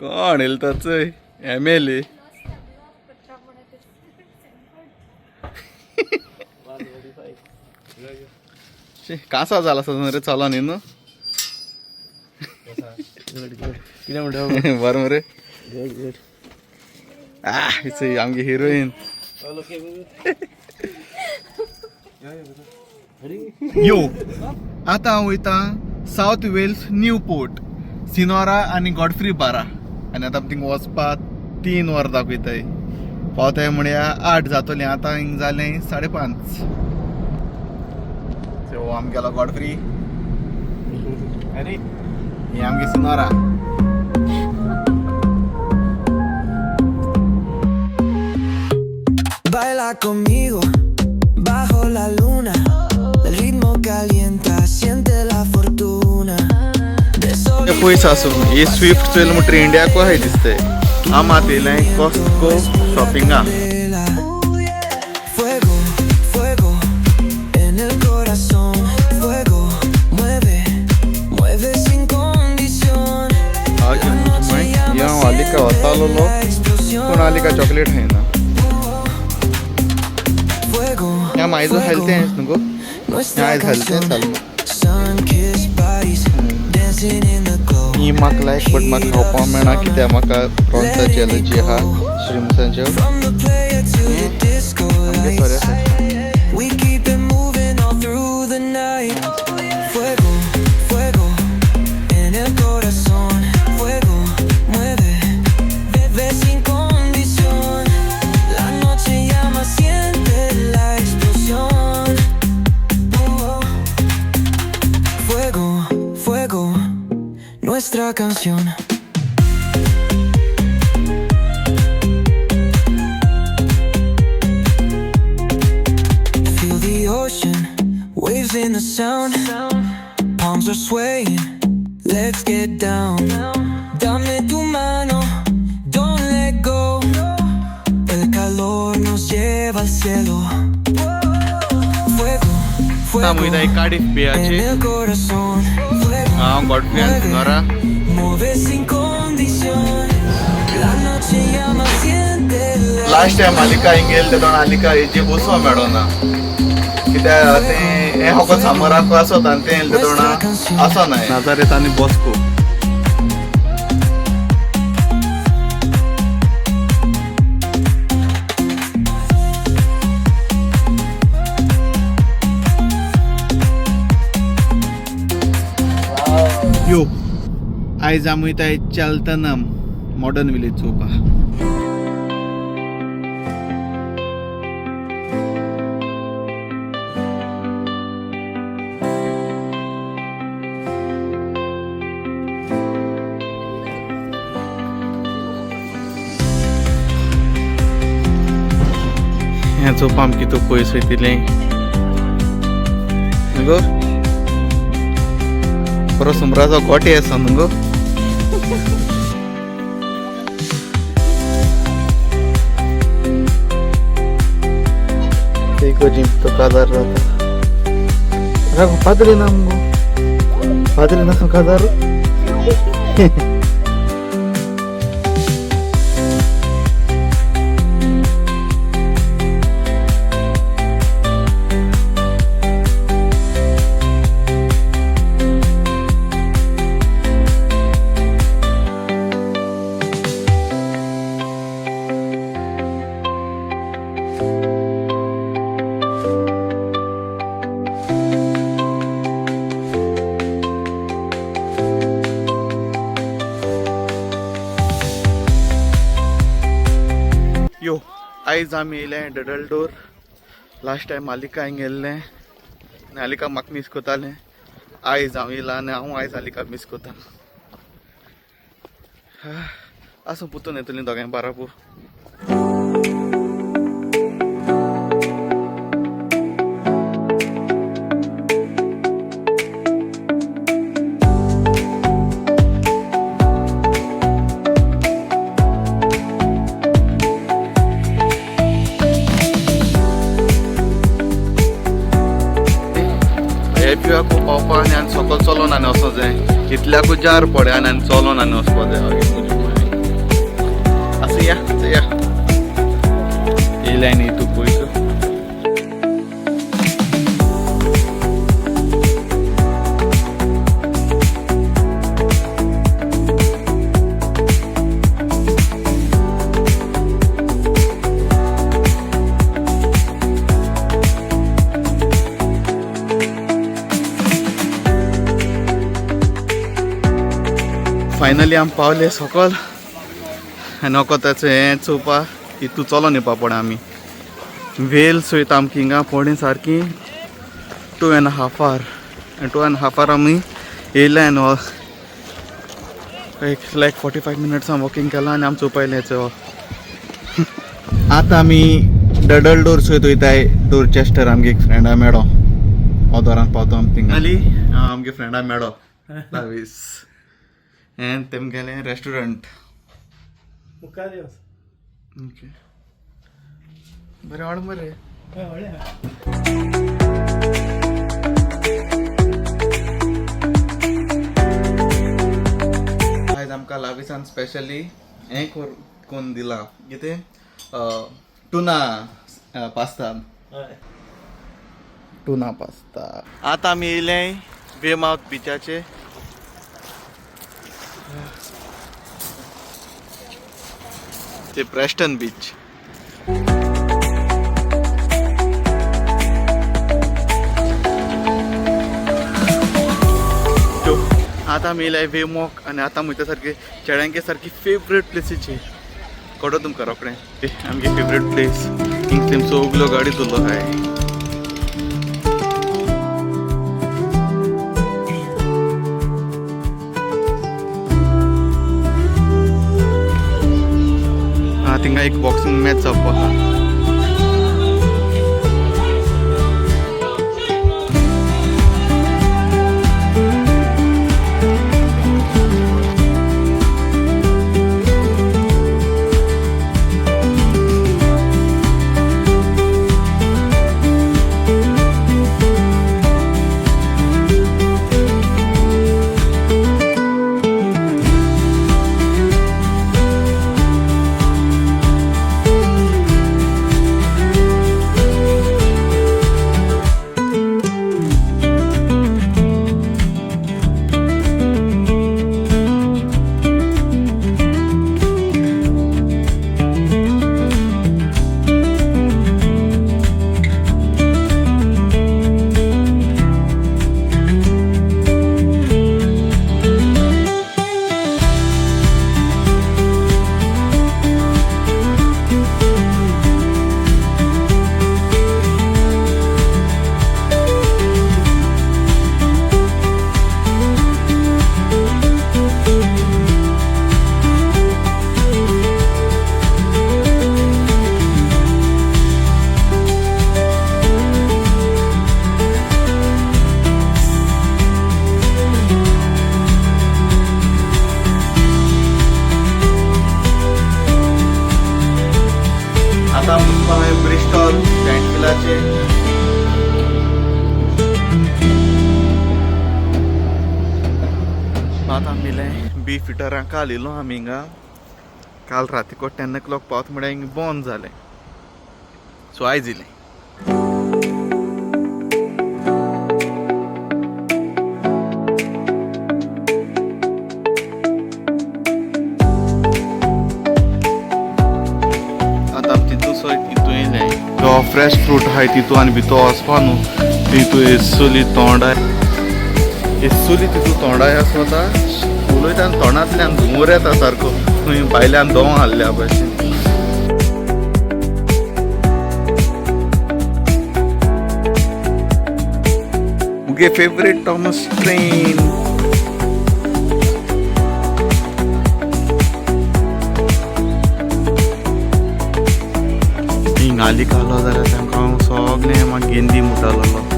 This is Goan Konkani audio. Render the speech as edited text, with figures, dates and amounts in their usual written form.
कोण येयलो तो चोय एम एल ए. कासा जाला सजून रे चलो न्ही न्हू. कितें म्हणटा? बरें मरे. Good good. आ आमगे हिरोईन. यो आता हांव वयता सावथ वेल्स न्यू पोर्ट, सिनोरा आनी गॉडफ्री बारा. आनी आतां थिंगा वचपाक 3 वरां दाखयताय. पावताय म्हळ्यार 8 जातलीं. आतां हिंग जालें 5:30. सो आमगेलो गॉडफ्री. अरे ही आमगे सिनोरा. Baila conmigo bajo la luna. El ritmo calienta, siente la fortuna. De sol y पयस आसूं ही स्विफ्ट चोयल म्हणटरी इंडियाकू आहाय दिसतंय. हांव मात येयलें Costco शॉपिंगा. candela. Fuego, fuego en el corazón. Fuego, mueve, mueve sin condición. हांव आलिका वतालोलो La पूण आलिका explosión. Chocolate खायना. Fuego, ह्या मायजो fuego, खायलें तें न्हू गो. nuestra आयज खायलें तें canción. चालू. Sun kissed bodies dancing in the glow. ही म्हाका लायक बट म्हाका खावपाक मेळना कित्याक म्हाका प्रॉन्साची एलर्जी आहा, श्रिम्साच्यो. From the player to the disco आमगे lights, सोरे आसा. we keep it moving all through the night. Fuego, fuego en el corazón. Fuego, mueve, bebe sin condición. La noche llama, siente la explosión. Oh, oh. Fuego, fuego, nuestra canción. Feel the ocean, waves in the sound. Palms are swaying, let's get down. Dame tu mano, don't let go. El calor nos lleva al cielo. Fuego, आतां fuego वयता Cardiff en बेयाचे. el corazón. Fuego, हांव गॉडफ्री आनी सिनोरा. mueve sin condición. La noche llama, siente la last time आलिका हिंग येयलें तेदोण आलिका हेजी बसूं मेळोना कित्याक तें हें फकत समराक आसत आनी तें येयलें तेदोणा आसना. नाजारेत आनी बॉस्को. यो आयज आमी वयताय चॅल्टनम मॉडर्न विलेज चोवपाक. हें चोवपा आमकां कितू पयस वयतलें न्हू गो. बरो सुमराचो गोटे आसा न्हू गो. जिंपतो काजार जाता. रागो पाद्री ना मुगो, पाद्री ना काजार. यो आयज आमी येयले डडल डोर. लास्ट टायम आलिका हिंग येयल्लें आनी आलिका म्हाका मीस कोतालें. आयज हांव येयला आनी हांव आयज आलिका मीस कोता. आसूं, पुतून येतलीं दोगांय बाराबोर. हे पिवाकू पावपा आनी आनी सकल चलोन आनी वचों जाय इतल्याकूच. ब्रिजार पडे आनी आनी चलोन आनी वचपा जाय. आसूं या चया येयले आनी तूं पयसो. फायनली आमी पावले सकल आनी वखदाचें हें चोवपा हितू चलोन येवपा पडा आमी वेल्स वयता आमकां हिंगा पोडे सारकी 2.5 hour आनी 2.5 hour आमी येयले आनी एक लायक 45 मिनट्स वॉकिंग केलां आनी आमी चोवपा येयले. आतां आमी डडल डोर सयत वयताय डोरचेस्टर. आमगे एक फ्रेंडा मेळो ऑदोरान पावतो आमी थिंगा. आमगे फ्रेंडा मेळो लावीस And तेमगेलें रेस्टोरंट. मुखार यो. ओके, बरें व्हड मरे. हय, व्हडलें आहा. आयज आमकां लाविसान स्पेशली हें कोन्न दिलां कितें, टुना पास्ता. हय. Tuna pasta. आतां आमी येयले वेमाउथ बिचाचे. ते प्रेस्टन बीच. आतां आमी येयले वेमॉक आनी आतां वयता सारके चेड्यांके सारकी फेवरेट प्लेसीची कडो तुमकां रोखडें. आमगे फेवरेट प्लेस हिंग तेम सगल्यो गाडी तुल्लो आहाय. आं थिंगा एक बॉक्सिंग मॅच जावपा आहा. आतां आमकां हांवें ब्रिस्टॉल जॉयंट व्हिलाचे. आतां आमी बीफ इटरां काल येयलो आमी हिंगा. काल रातीको 10 o'clock पावत म्हळ्यार हिंगा बंद जालें, सो आयज येयलें. आतां आमी तितू सो तितू येयले जो फ्रेश फ्रूट आहाय तितू आनी भितर वचपा न्हू तितू एसुली तोंडाय एसुली तितू तोंडाय आसता उलयता आनी तोंडांतल्यान धुंवर येता सारको खंय भायल्यान दोंव हाडल्या भशेन. मुगे फेवरेट थॉमस ट्रेन. हिंगाली कालो जाल्यार तांकां हांव सगळें मागीर गेंदी मुटालोलो.